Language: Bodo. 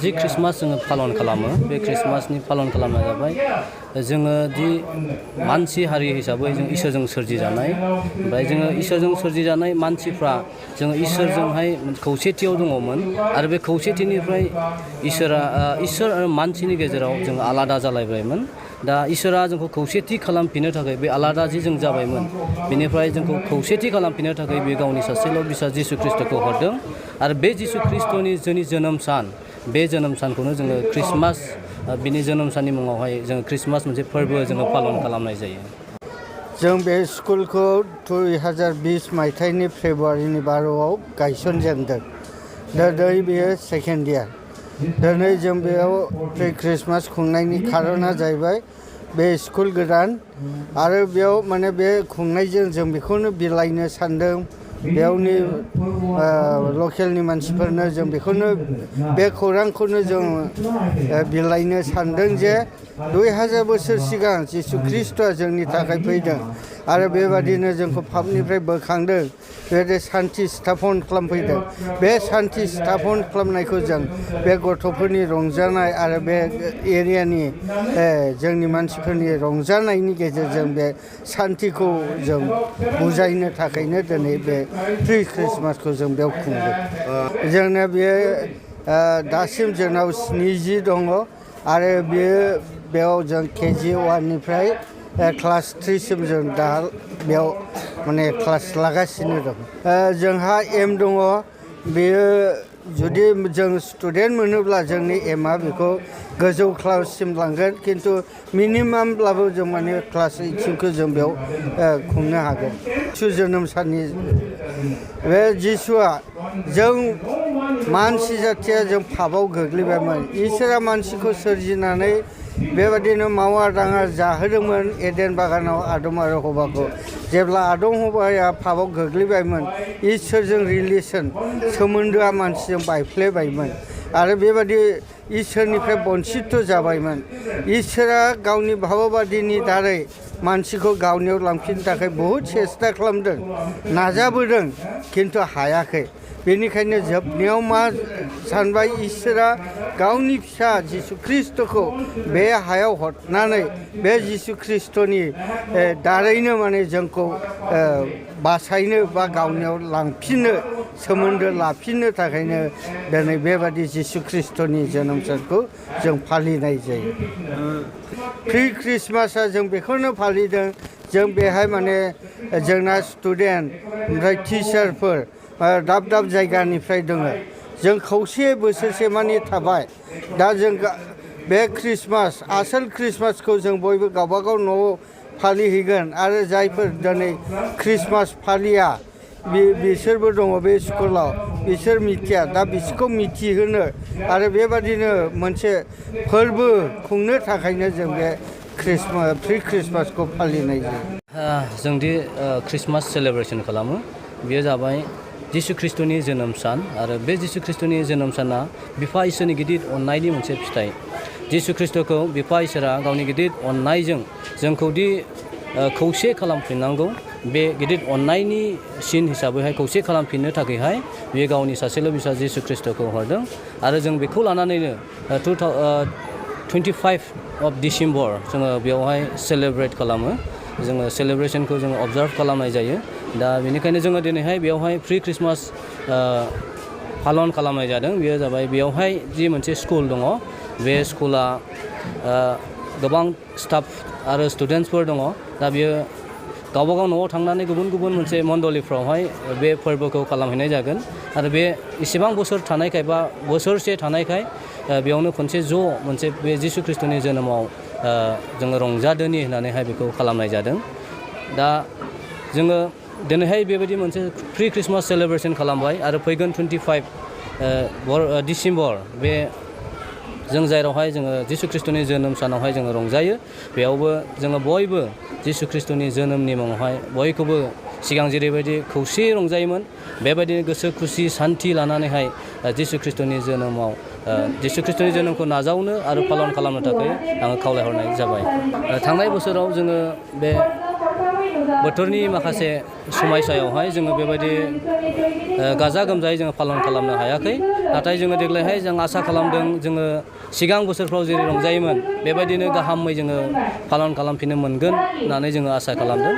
जि ख्रिस्टमास जोङो पालन खालामो बे ख्रिस्टमासनि पालन खालामनाया जाबाय जोङो दि मानसि हारि हिसाबै जों इसोरजों सोरजिजानाय ओमफ्राय जोङो इसोरजों सोरजिजानाय मानसिफ्रा जोङो इसोरजोंहाय खौसेथियाव दङमोन आरो बे खौसेथिनिफ्राय इसोर आरो मानसिनि गेजेराव जों आलादा जालायबायमोन। दा इसोरा जोंखौ खौसेथि खालामफिननो थाखाय बे आलादा जि जों जाबायमोन बेनिफ्राय जोंखौ खौसेथि खालामफिननो थाखाय बे गावनि सासेल' बिसा जिसु ख्रिस्ट'खौ हरदों आरो बे जिसु ख्रिस्ट'नि जोंनि जोनोम सान बे जोनोम सानखौनो जोङो ख्रिस्टमास बिनि जोनोम साननि मुङावहाय जोङो ख्रिस्टमास मोनसे फोरबो जोङो पालन खालामनाय जायो। जों बे स्कुलखौ 2020 मायथाइनि फेब्रुवारिनि 12आव गायसनजेनदों। दिनै बेयो सेकेन्ड इयार। दिनै जों बेयाव प्रि ख्रिस्टमास खुंनायनि खारना जाहैबाय बे स्कुल गोदान आरो बेयाव माने बे खुंनायजों जों बेखौनो बिलाइनो सानदों। बेयावनि लकेलनि मानसिफोरनो जों बेखौनो बे खौरांखौनो जों बिलाइनो सानदों जे 2000 बोसोर सिगां जिसु ख्रिस्ट'आ जोंनि थाखाय फैदों आरो बेबादिनो जोंखौ पापनिफ्राय बोखांदों, बेबायदि सान्थि स्थापन खालामफैदों। बे सान्थि स्थापन खालामनायखौ जों बे गथ'फोरनि रंजानाय आरो बे एरियानि जोंनि मानसिफोरनि रंजानायनि गेजेरजों बे सान्थिखौ जों बुजायनो थाखायनो दिनै बे प्रि ख्रिस्टमासखौ जों बेयाव खुंदों। जोंना बेयो दासिम जोंनाव 70 दङ आरो बेयाव जों KG 1निफ्राय क्लास 3 सिम जों दा बेयाव माने क्लास लागासिनो दं। जोंहा एम दङ, बेयो जुदि जों स्टुडेन्ट मोनोब्ला जोंनि एमआ बेखौ गोजौ क्लाससिम लांगोन, खिन्थु मिनिमामब्लाबो जों माने क्लास 8 सिमखौ जों बेयाव खुंनो हागोन। जिसु जोनोम साननि बे जिसुआ जों मानसि जाथिया जों पापआव गोग्लैबायमोन। इसोरा मानसिखौ सोरजिनानै बेबादिनो मावा दाङा जाहोदोंमोन एडेन बागानाव आदम आरो हवाखौ। जेब्ला आदम हवाया पापआव गोग्लैबायमोन, इसोरजों रिलेसन सोमोन्दोआ मानसिजों बायफ्लेबायमोन आरो बेबादि इसोरनिफ्राय बन्सित जाबायमोन। इसोरा गावनि भाबबादिनि दारै मानसिखौ गावनियाव लांफिननो थाखाय बहुद सेस्था खालामदों, नाजाबोदों, खिन्थु हायाखै। बेनिखायनो जोबनायाव मा सानबाय इसोरा गावनि फिसा जिसु ख्रिस्ट'खौ बे हायाव हरनानै बे जिसु ख्रिस्ट'नि दारैनो माने जोंखौ बासायनो बा गावनियाव लांफिननो सोमोन्दो लाफिननो थाखायनो दिनै बेबादि जिसु ख्रिस्ट'नि जोनोम सानखौ जों फालिनाय जायो। प्रि ख्रिस्टमासआ जों बेखौनो फालिदों। जों बेहाय माने जोंना स्टुडेन्ट ओमफ्राय टिचारफोर दाब दाब जायगानिफ्राय दङ। जों खौसे बोसोरसे मानि थाबाय। दा जों बे ख्रिस्टमास आसोल ख्रिस्टमासखौ जों बयबो गावबागाव न'आव फालिहैगोन आरो जायफोर दिनै ख्रिस्टमास फालिया बिसोरबो दङ बे स्कुलाव, बिसोर मिथिया। दा बिसोरखौ मिथिहोनो आरो बेबादिनो मोनसे फोरबो खुंनो थाखायनो जों बे प्रि ख्रिस्टमासखौ फालिनाय जायो। जोंदि ख्रिस्टमास सेलेब्रेसन खालामो बेयो जाबाय जिसु ख्रिस्ट'नि जोनोम सान आरो बे जिसु ख्रिस्ट'नि जोनोम साना बिफा इसोरनि गिदिर अननायनि मोनसे फिथाइ। जिसु ख्रिस्ट'खौ बिफा इसोरा गावनि गिदिर अननायजों जोंखौदि खौसे खालामफिननांगौ, बे गिदिर अननायनि सिन हिसाबैहाय खौसे खालामफिननो थाखायहाय बे गावनि सासेल' बिसा जिसु ख्रिस्ट'खौ हरदों आरो जों बेखौ लानानैनो 25 डिसेम्बर जोङो बेयावहाय सेलेब्रेट खालामो। जोङो सेलेब्रेसनखौ जोङो अबजार्भ खालामनाय जायो। दा बेनिखायनो जोङो दिनैहाय बेयावहाय प्रि ख्रिस्टमास पालन खालामनाय जादों। बेयो जाबाय बेयावहाय जि मोनसे स्कुल दङ, बे स्कुला गोबां स्टाफ आरो स्टुडेन्टसफोर दङ। दा बियो गावबागाव न'आव थांनानै गुबुन गुबुन मोनसे मण्डलिफ्रावहाय बे फोरबोखौ खालामहैनाय जागोन आरो बे इसेबां बोसोर थानायखाय बा बोसोरसे थानायखाय बेयावनो खनसे ज' मोनसे बे जिसु ख्रिस्ट'नि जोनोमाव जोङो रंजादोनि होननानैहाय बेखौ खालामनाय जादों। दा जोङो दिनैहाय बेबायदि मोनसे प्रि ख्रिस्टमास सेलेब्रेसन खालामबाय आरो फैगोन 25 डिसेम्बर बे जों जेरावहाय जोङो जिसु ख्रिस्ट'नि जोनोम सानावहाय जोङो रंजायो, बेयावबो जोङो बयबो जिसु ख्रिस्ट'नि जोनोमनि मुङावहाय बयखौबो सिगां जेरैबायदि खौसेयै रंजायोमोन बेबायदिनो गोसो खुसि सान्थि लानानैहाय जिसु ख्रिस्ट'नि जोनोमाव जिसु ख्रिस्ट'नि जोनोमखौ नाजावनो आरो पालन खालामनो थाखाय आङो खावलायहरनाय जाबाय। थांनाय बोसोराव जोङो बे बोथोरनि माखासे समायसायावहाय जोङो बेबायदि गाजा गोमजायै जोङो पालन खालामनो हायाखै नाथाय जोङो देग्लायहाय जों आसा खालामदों जोङो सिगां बोसोरफ्राव जेरै रंजायोमोन बेबायदिनो गाहामै जोङो पालन खालामफिननो मोनगोन होननानै जोङो आसा खालामदों।